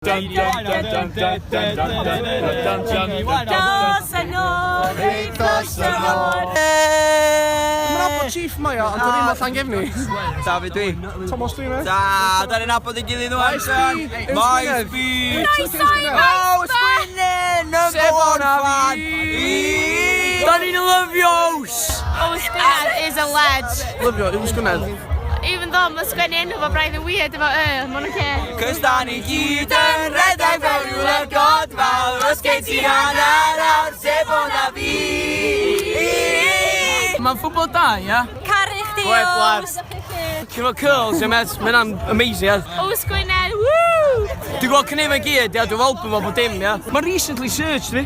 dun dun dun dun dun dun dun dun dun dun. Dos yn ôl i Gloucester. Mae'n nabod Chief Maya, ond dwi'n ddim o Llangefni. David dwi. Tomos dwi'n e. Da, da ni'n nabod ei gilydd nhw. Maes B, Maes B. Croeso i Oh, Maes B! Gwynedd, number one fan. Da ni'n lyfio Ows. Ows Gwynedd is a ledge. Lyfio, Yws Gwynedd. Even though mae sgwennu enw fo braidd yn weird efo y, mae'n oce. Cys da ni gyd yn rhedeg fel rhywle god fawr. Os gen ti hanner awr, sebon a fi. Mae'n ffwbol da, ia? Caru chdi, Wet Ows! Cyfo curls, ia, met? Mae'n amazing, ia. Ows Gwynedd, woo! Dwi'n gweld cynnydd fe gyd, ia, dwi'n album o bod dim, ia. Mae'n recently searched fi.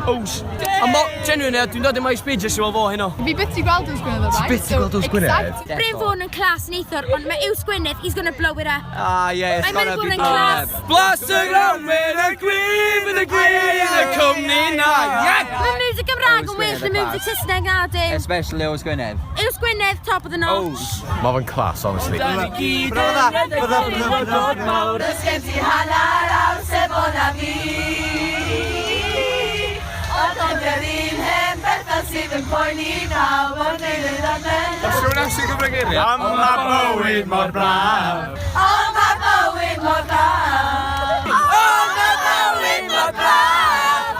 Ows. A mo, genuine, ia, dwi'n dod i Maes B jyst i weld fo heno. Fi byth 'di gweld Yws Gwynedd o'r blaen. Ti byth 'di gweld Yws Gwynedd? Bryn Fôn yn class neithiwr, ond mae Yws Gwynedd, he's gonna blow it up. Ah, yeah, it's Mae'n gonna mynd be i bod yn class. Blas y grawn, y gwyn, y gwyn, y cwmni na, yeah! Mae music Gymraeg yn well na music Saesneg na dim. Especially Yws Gwynedd. Yws Gwynedd, top of the notch. Mae fe'n class, honestly. Da ni gyd yn rhedeg fel rhywle god mawr. Os gen ti hanner awr sebon a fi. Ond ond yr un hen bethau sydd yn poeni pawb ond newydd ar ben. Os yw'n amser Cymraeg geiriau? Am ma bywyd mor braf. Ond mae bywyd mor braf. Ond mae bywyd mor braf.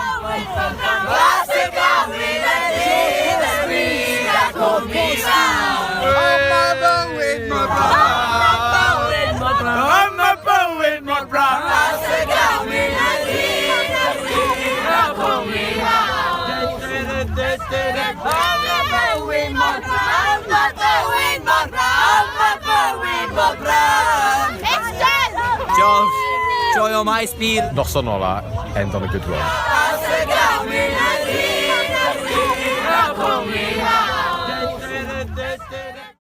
Glas y gawyn y dydd y bryd a cwmni mawr. Am ma bywyd mor braf. Bywyd mor braf. Am ma bywyd mor braf. Glas y gawyn y dydd y bryd a cwmni mawr. Ond mae bywyd mor braf. Mae bywyd mor braf. Mae bywyd mor braf. It's done! Josh, joio Maes B. Noson ola, end on a good one.